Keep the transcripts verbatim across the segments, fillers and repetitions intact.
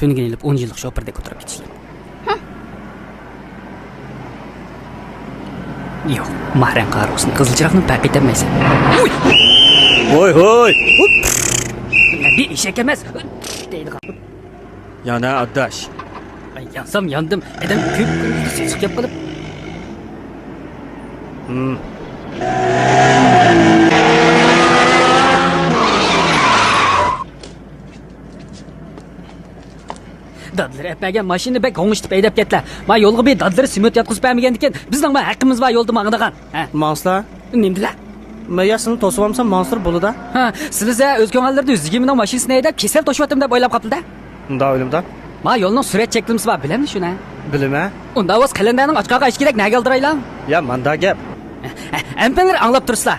تۈنۈگۈن ئېلىپ ئون يىللىق شوپۇردەك ئولتۇرۇپ كېتىشلىك. يوق، ماھرەڭ قارىغۇسىنى قىزىل چىراغنى پەرق ئېتەلمەيسەن. ھوي، ھوي! بىر ئېشەك ئەمەس دەيدىغان. يانا ئاداش. يانسام ياندىم، ئادەم كۆپ كۈندۈزدە سېسىق كەپ قېلىپ. دادىلىرى ئەپ بەرگەن ماشىنىنى بەك ھوڭشىتىپ ھەيدەپ كەتتىلە. ما يولغا بىر دادىلىرى سېمونت ياتقۇزۇپ بەرمىگەندىكىن، بىزنىڭ ما ھەققىمىز بار يولدا ماڭىدىغان. ھە؟ ماڭسىلا. نېمىدىلا؟ مەن يا سېنى توسۇۋالمىسام ماڭسىلا بولىدۇ. ھە، سىلىسە ئۆز كۆڭۈللىرىدە يۈز يىگىرمىنىڭ ماشىنىسىنى ھەيدەپ كېسەل توشۇۋاتىمەن دەپ ئويلاپ قاپتىدا. ئۇنداق ئويلىمىدا. ما يولنىڭ سۈرئەت چەكلىمىسى بار، بىلەمدۇ شۇنى؟ بىلىمەن. ئۇنداق بولسا قەلەندەرنىڭ ئاچ قالغان ئىشىكىدەك نەگە ئالدىرايلا؟ يا ماندا گەپ. ھەممىڭلار ئاڭلاپ تۇرسىلا.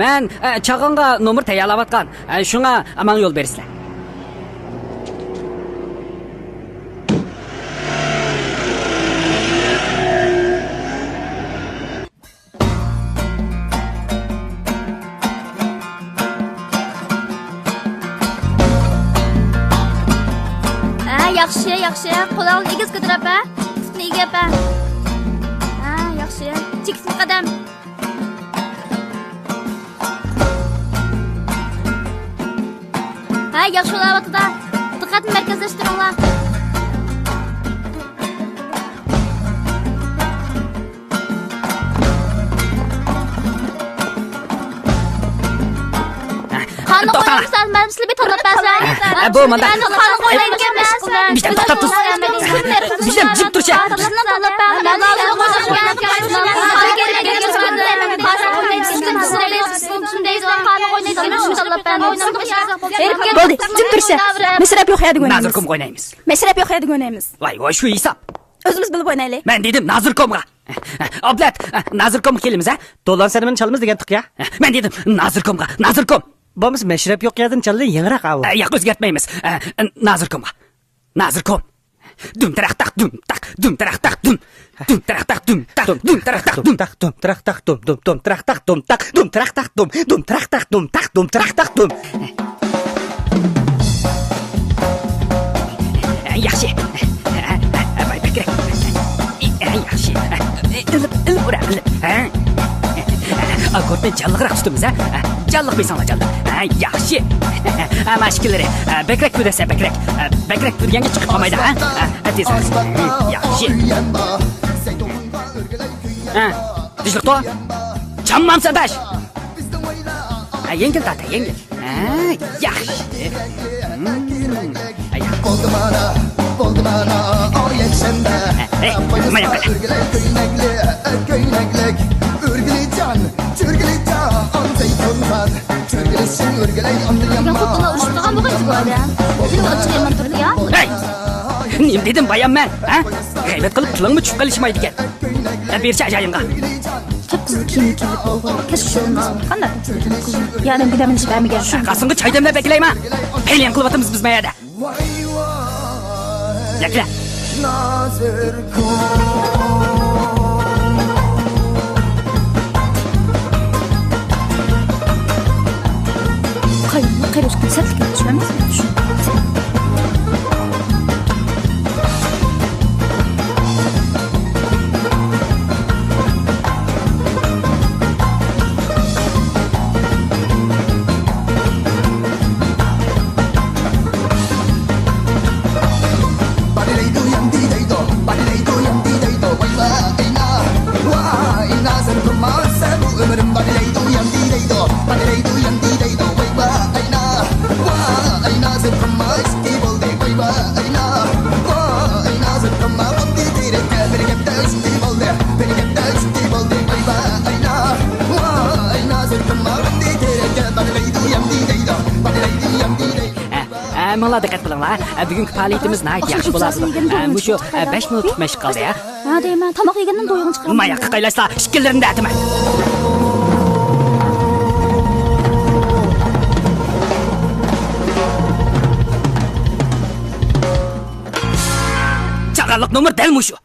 مەن چاغانغا نومۇر تەييارلاۋاتقان. شۇڭا ماڭا يول بېرىسىلەر. ھە، ياخشى، ياخشى. قولۇڭنى ئېگىز كۆتۈرۈپ ھە. پۇتنى ئېگىپ ھە. ھە، ياخشى. چېكىتمە قەدەم. ھە، ياخشى بولاۋاتىدۇ. دىققەتنى مەركەزلەشتۈرۈڭلار. قانۇن توختاڭلار. قويمىسا، مەن سىلى بىر تاللاپ بەرسەم. ھە، بۇ مانداق. قانۇن قويمايدىكەنمەن. بىشەم توختاپ تۇرسا. بىشەم جىم تۇرسا. بىزنى تاللاپ بەرمەڭ. قانۇن قويمايدىكەنمەن. بولدى، جىم تۇرسا. مەشرەپ يوق يەردە ئوينايمىز. مەشرەپ يوق يەردە ئوينايمىز. مەشرەپ يوق يەردە ئوينايمىز. ۋاي، ۋاي، شۇ ھېساب. ئۆزىمىز بىلىپ ئوينايلى. مەن دېدىم، نازىركومغا. ئابلەت، نازىركومغا كېلىمىز، ھە؟ دولان سەنىمىنى چالىمىز دېگەنتۇق يا. مەن دېدىم، نازىركومغا، نازىركوم. بولمىسا مەشرەپ يوق يەردىن چاللى يېڭىراق ئاۋۇ. ئە، ياق، ئۆزگەرتمەيمىز. ئە، نازىركومغا. نازىركوم. دۇم تەرەق تاق، دۇم تاق، دۇم تەرەق تاق، دۇم. دۇم تەرەق تاق، دۇم تاق، دۇم تەرەق تاق، دۇم. دۇم تەرەق تاق، دۇم، دۇم، دۇم تەرەق تاق، دۇم، تاق، دۇم تەرەق تاق، دۇم، دۇم تەرەق تاق، دۇم، تاق، دۇم تەرەق تاق، دۇم. ياخشى. ۋاي، بەكرەك. ياخشى. ئېلىپ، ئېلىپ ئۇرە، ئېلىپ. ھە؟ ئاككوردنى جانلىقراق تۇتىمىز، ھە؟ جانلىق بېسىڭلار، جانلىق. ھە، ياخشى. ھە، ماشىكىلىرى. بەكرەك پۈدەسە، بەكرەك. بەكرەك پۈدىگەنگە چىقىپ قالمايدۇ، ھە؟ ھە، تېز. ياخشى. ھە، تىنچلىق تو. چاممام ساداش. ھە، يەڭگىل تارت، يەڭگىل. ھە، ياخشى. بولدى مانا، بولدى مانا، ئايەكشەنبە. ھە، ھە، ماياق. ئۆرگىلەي كۆينەكلىك، كۆينەكلىك. ئۆرگىلىجان، چۆرگىلىجان، زەيتۇنخان. چۆرگىلىشىڭ ئۆرگىلەي ئاندىن يامان. بۈگۈن خوتۇنلار ئۇرۇشىدىغان بولغان بۇ ئادەم. بىلىپ ئاچچىق يامان تۇردى يا. ھەي! نېمە دېدىم بايام مەن، ھە؟ غەيۋەت قىلىپ تىلىڭمۇ چۈشۈپ قېلىشمايدىكەن. ھە، بېرىچە ئاجايىڭغا. قىپقىزىل كىيىم كىيىپ ئوغرى كەچكە شۇغۇللىنىدىغان قانداق؟ ياردەمگە دەم ئېلىشىپ بەرمىگەن. قاسىڭغا چاي دەملەپ ئەكېلەيما؟ ھەيلىيەن قىلىۋاتىمىز بىز ما يەردە. يەكلە. قاينىنا قېرىشقا سەتلىك چۈشۈرەمسىز؟ ھە، ھە، ماڭلا دىققەت قىلىڭلار. ھە، بۈگۈنكى پائالىيىتىمىز ناھايىتى ياخشى بولۇۋاتىدۇ. ھە، مۇشۇ، ھە، بەش مىنۇت مەشىق قالدى، ھە. ھە، دەيمەن، تاماق يېگەندىن دويغۇڭ چىقىدۇ. ماياققا قايلاشلا، ئىككىلىرىنى دە ئەتىمەن. چاغانلىق نومۇر دەل مۇشۇ.